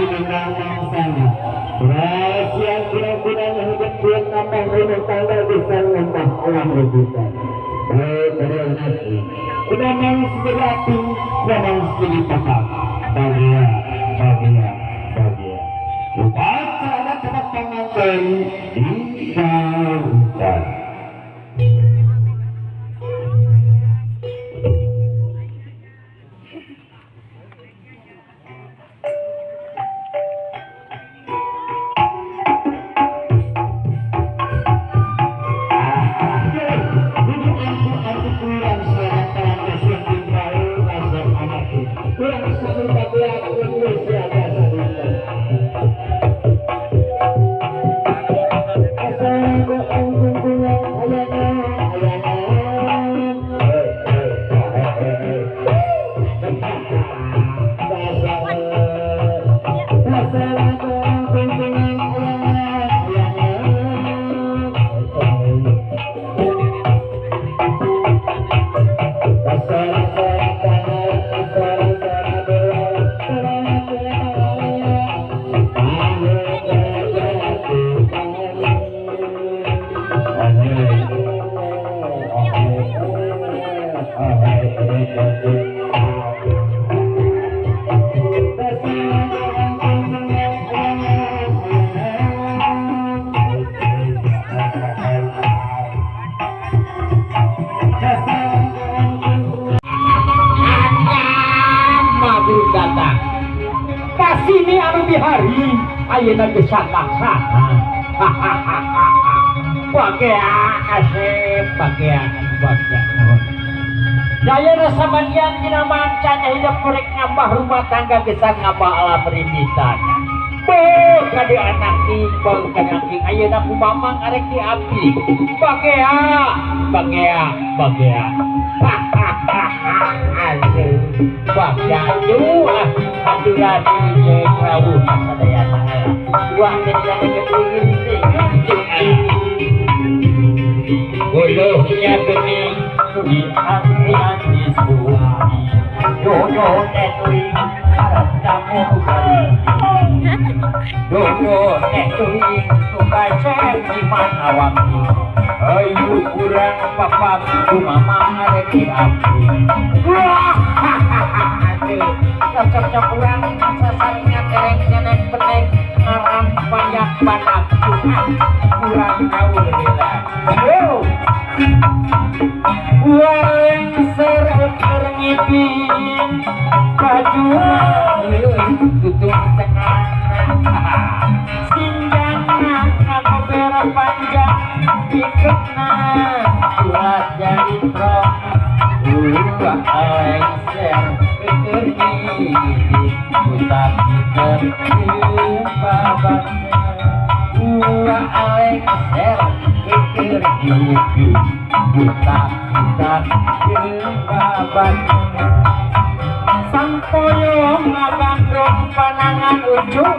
Menang mangsana. Rahasia kurang-kurang hidup buat nambah rumah tangga bisa nambah alam rebutan. Udah mang segera api, memang segera pakar. Bahagia, bahagia, bahagia. Upacara tempat pengantin di hutan. Kasini anu bihari ayeuna geus sakaksana. Bagea kasep bagea bagea nuhun. Dayana samandian dina mancana hidup korek ngambah rumah tangga geus ngambah alam rimbitan. Beuh kade anak beuh kade aking ayeuna ku mamang arek diapi. Bagea bagea bagea. Aduh bagea ah aturan jeung rawuh sadayana. Wah teh buluhnya bening di anti bumi dodo tetui harap kamu kali dodo tetui tukacem di mana waktu ayu kurang papa ku mama arek di api. Wah aduh cocok kurang sasarnya tereng nyenek penek ngarang banyak banak kurang gaul heula. Lengser keur ngipin baju tutung tengah sinjana ngagober panjang piketna ulah jadi pro ulah lengser keur ngipin butak diteun babatna ulah lengser keur ngipin butak butak babat sangkoyo ngabandong panangan ujuk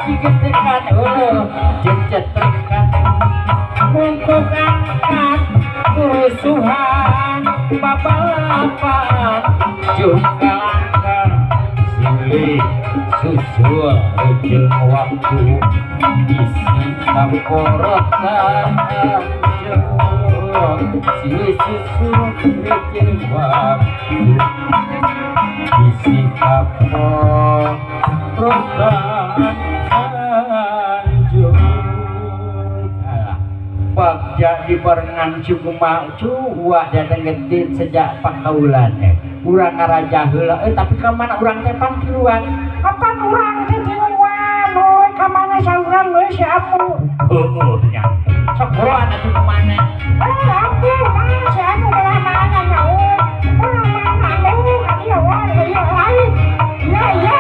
digetekan uluh jecetekan mungkuk angkat kerusuhan babalapan jungkalangkar silih susul ujung waktu isi kamporotan silih susul ujung waktu isi kamporotan anjung. Bagja dibarengan cukup cuah datang gede sejak pakaulan urang ngaraja heula tapi ka mana urang teh pan tiluan kapan urang teh tiluan euy ka mana saurang euy si Apu heueuh nya sok buruan atuh ka mana Apu mah si Apu belah mana nya euy belah mana euy ka dieu wae ieu lain iya iya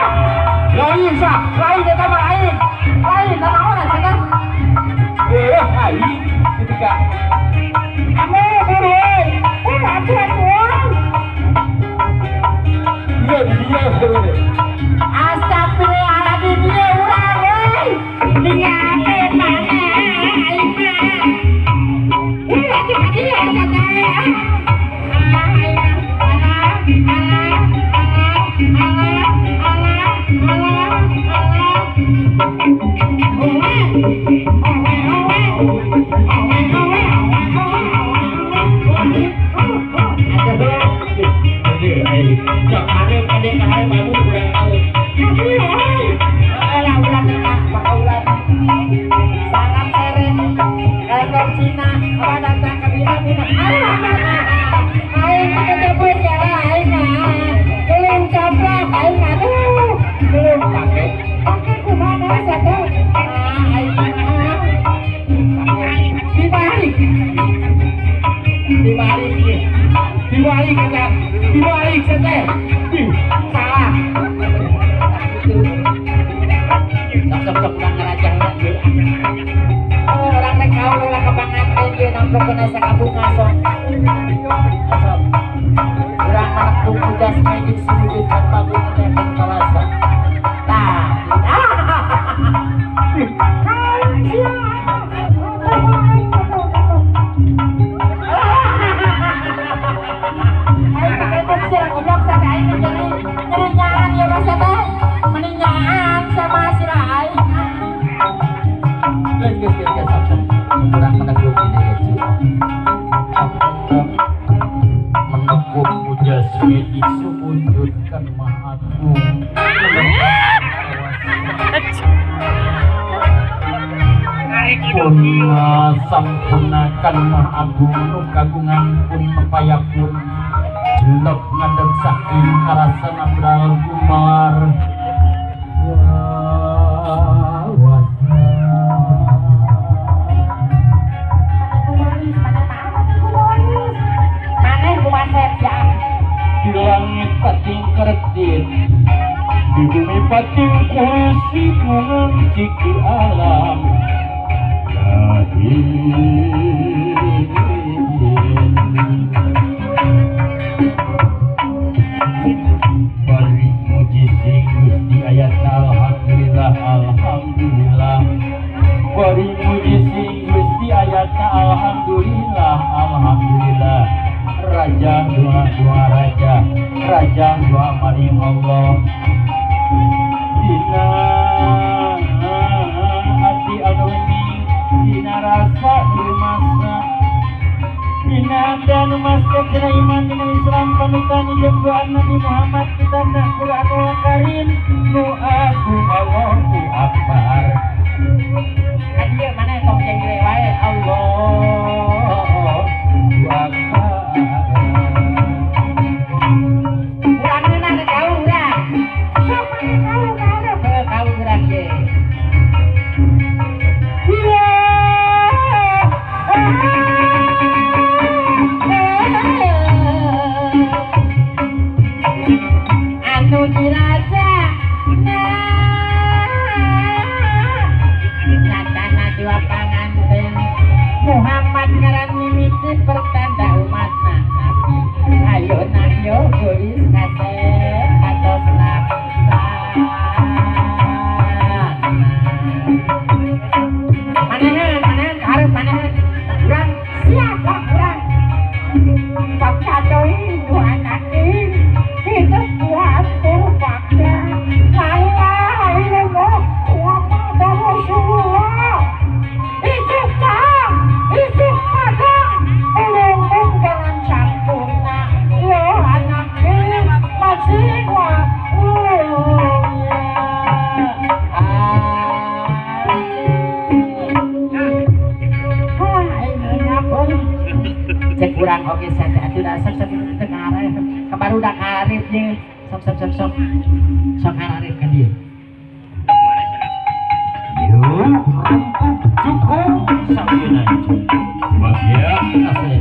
lain sah lain eta mah lain lain nanaonan cenah lain ketika kamu buru aku urang iya dia astagfirullahaladzim dia urang euy ningakeun mana aing mah ieu atuh ka dieu eta teh alah alah alah alah alah alah alah Dibalik eta. Dibalik teh. Salah. Sok-sok urang ngarajah deui. Oh, urang teh kaul lah ka panganten ieu namplokeun sakabunga sok. Sok. Urang manekung udas magic sujud tanpa bunga teh kawasa. Tah. Sampunakan Maha Agung nu kagungan pun payapun jelek ngadeg saking karasana bral gumalar di langit pating kertin di bumi pating kursi mengencik di alam. Bari muji sing Gusti ayatna alhamdulillah alhamdulillah. Bari muji sing Gusti ayatna alhamdulillah alhamdulillah. Raja doa doa raja, raja doa maring Allah. Dina ati anu dina rasa rumasa dina dan masjid dina iman dina Islam panutan jeung doa Nabi Muhammad kitabna Qur'anul Karim nu agung Allahu Akbar. Kan ieu mana tong jengre wae Allahu Akbar. Urang ngeunah teh jauh urang. Sok maneh kau ka kau urang ge. Anu diraja satana dua panganten Muhammad ngaran mimiti pertanda umatna Nabi ayeuna yo geulis kasep atos laksana. Manahan manahan hareup manahan urang siapa urang pakadoi nu anakin hidup kuatur paksa la ilaha illallah Muhammad Rasulullah. Isuk tang isuk padang ulung jalan sampurna yo anakin masih wa cek urang oge sate atuh da sok sok teu karep kabarudak karep ye sok sok sok sok sok karep ka dieu yo cukup sampeuna bagia asli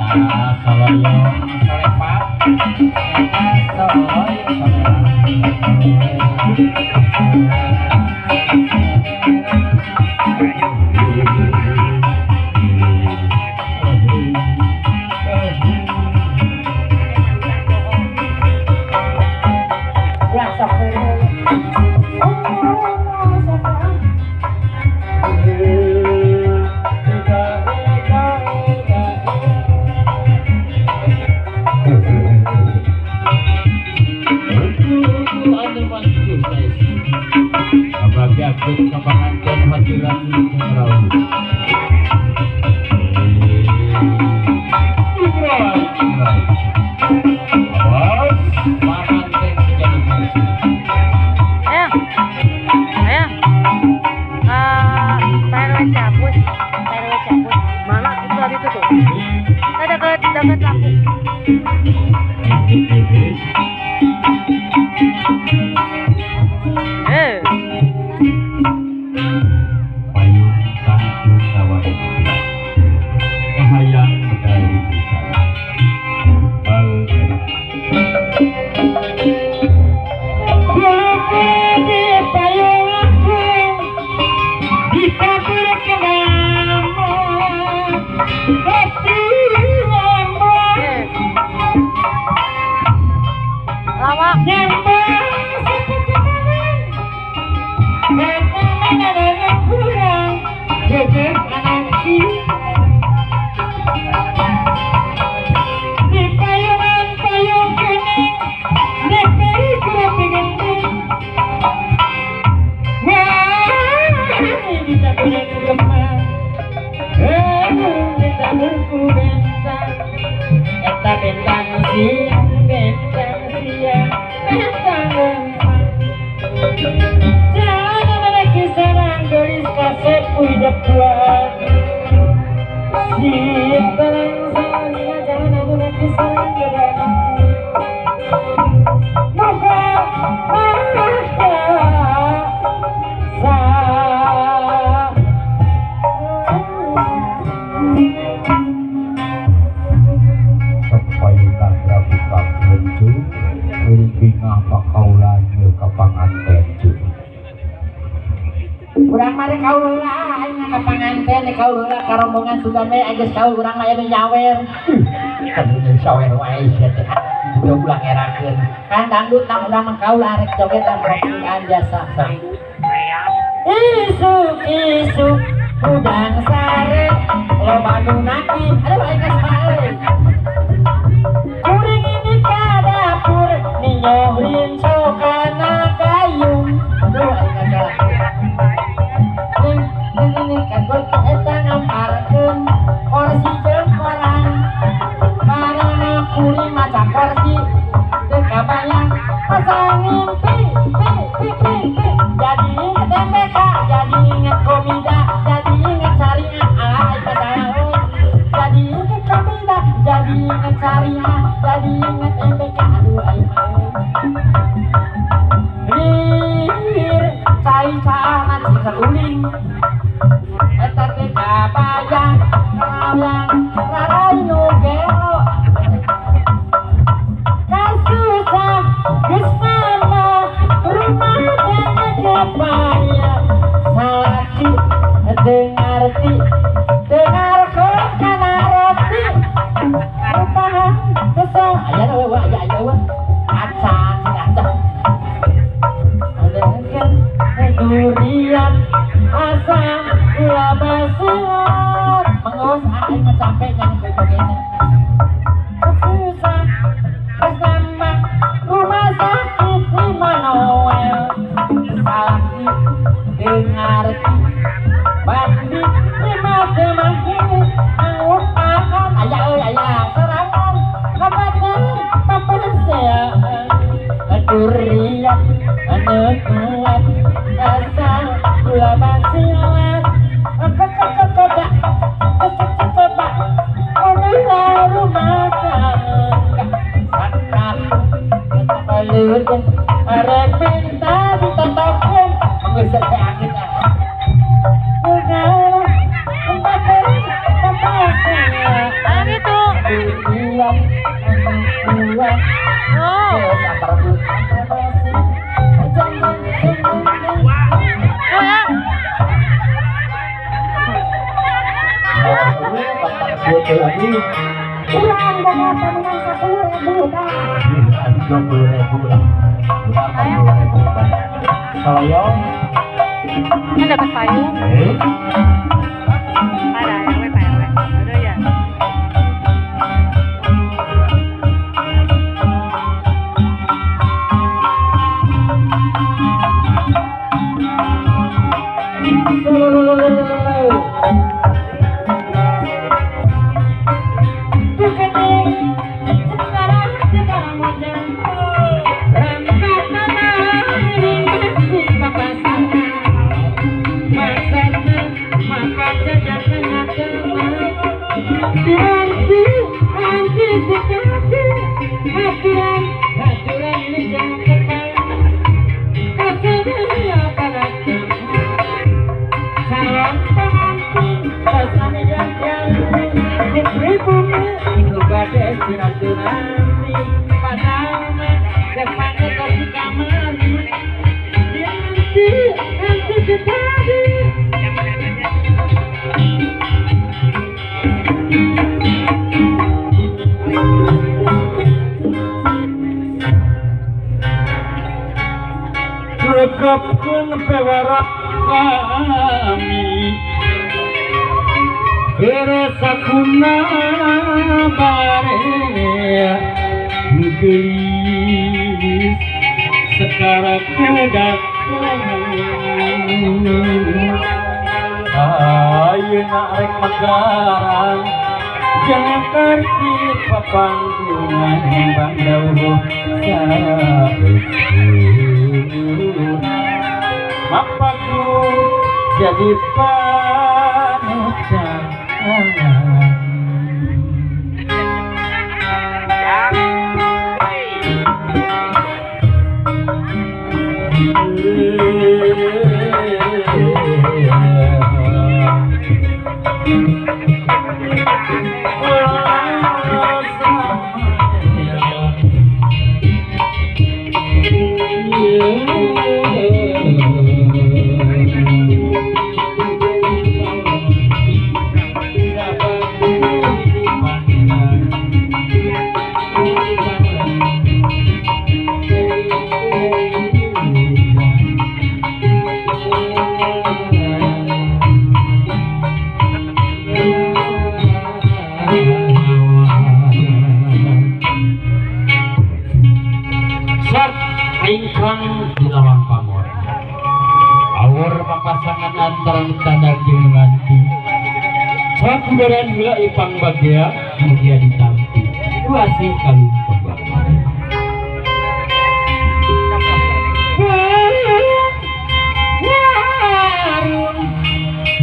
eta saloyo solepat eta saloyo Dekat lampu. kemang ku bentang eta bentang siang bentang siang bentang lempang jangan ada kisaran gelis kasep hidup kuat si terang jangan ada kisaran gelis moga urang mah kaul heula aing ka panganten kaul heula ka rombongan Sugame geus kaul urang mah aya nyawer kadunya sawer wae sia teh udah ulah ngerakeun kan dangdut tah urang mah kaul arek joget tah jasa isuk isuk udang sare loba nu naki aduh aing geus euy kuring ini ka dapur ninyohin sokana gayung aduh aing geus ini kan eta ngamparkeun kursi jeung koran barana kuring maca kursi teu kabayang asa ngimpi pi pi pi pi jadi inget MBK jadi inget komida jadi inget syariah ah masalah euy jadi inget komida jadi inget syariah jadi inget MBK aduh aing mah lir cai caana cika uling eta teh kabayang kabayang rarai nu gelo kasusah geus mama rumah teh kebayang salaki teu ngarti teu ngarkeun kana roti rupahan kesel aya we aya aya we acan acan durian asam gula basilat mengus aing mah capek nyanyi begini susah bersama rumah sakit Immanuel salaki dengarti bandi lima kemahini angupahan aya euy aya serangan kabadan paperseaan durian anu kuat asam gula basilat kekekekekek kekekekek rumah tangga sakap balurkeun arek minta ditotokeun geus teh akhirna udah itu oh urang boga tabungan 10.000 tah. 20.000 lah. Urang 20.000. Soyong. Kan dapat payung. Ada we payung. Ada ya. Rekapkeun pewarak kami Keresakuna bare Gelis sekarang kedak Ayeuna rek megaran Jakarta papanggungan bang dawuh saestu Mapaku jadi panutan. Ingkang dilawan pamor awur papasangan antara tanda jeung nganti sakudaran heula ipang bagea mugia ditampi duasi kalung kembang.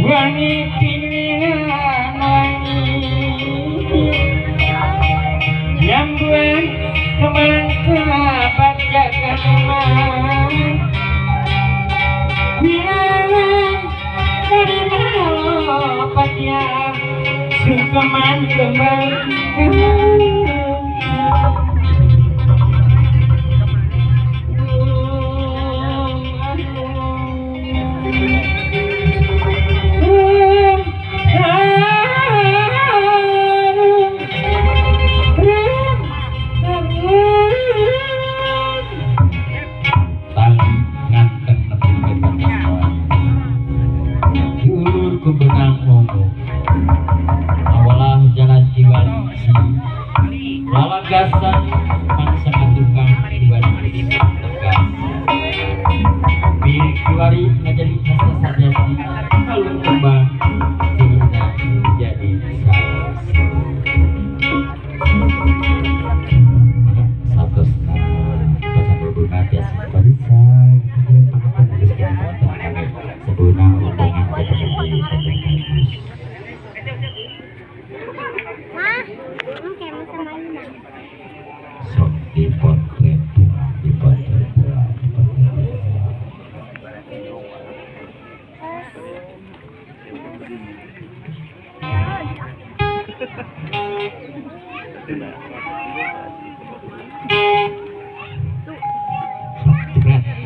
Wangi pilihan wangi nyambuan kemangka baca wilangan dari malopatnya sungkeman kembang. Lalagasan mangsa tukang kiwari tegas bir kiwari ngajadi kasta sajati kalung kembang cerita jadi satu baca berbunga biasa bisa sebuna undangan. Sok dipotret dipotret dipotret. Sok jebret.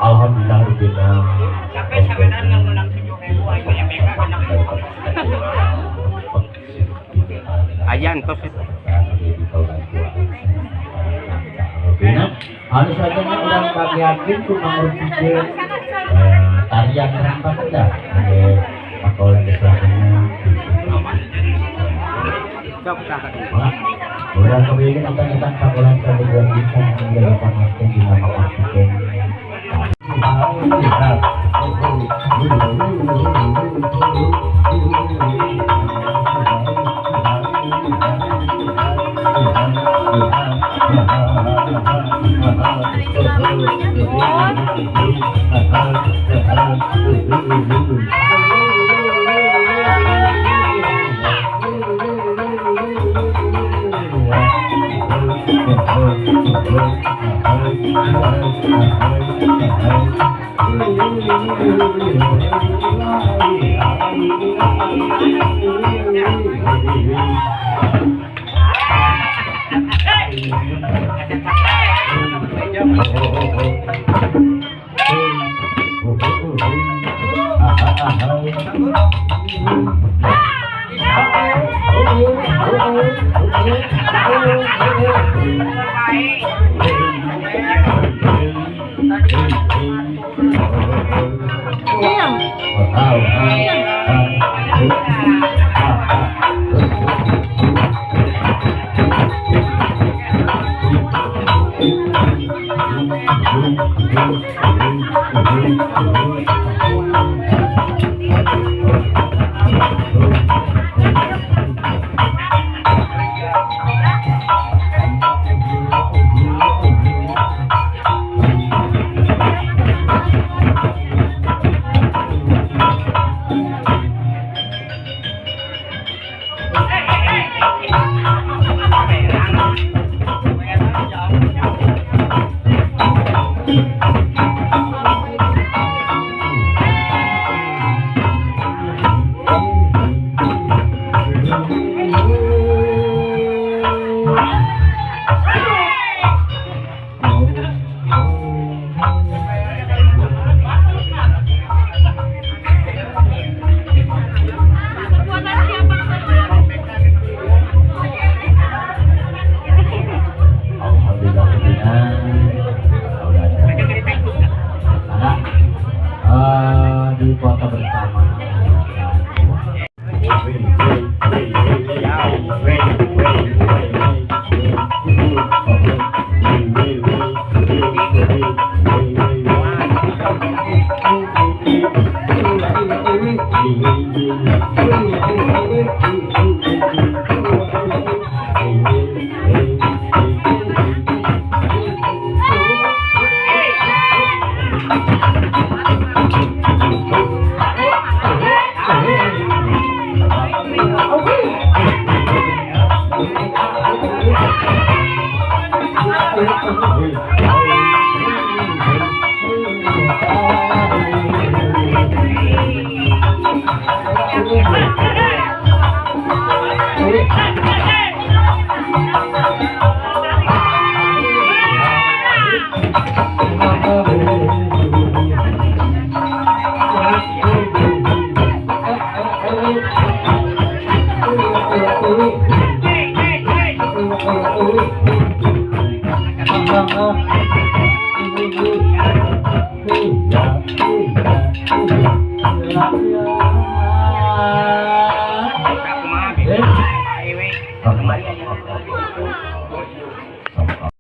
Alhamdulillah rubina. Sampai sampean nang 7.000 ayo MBK genep. Ayan tos itu. Harus saja urang bagiakeun ku manguruskeun tarian terang banget dah. Pakolan desa. Urang kemudian akan pakolan kedua bisa menjadi makin di nama makin.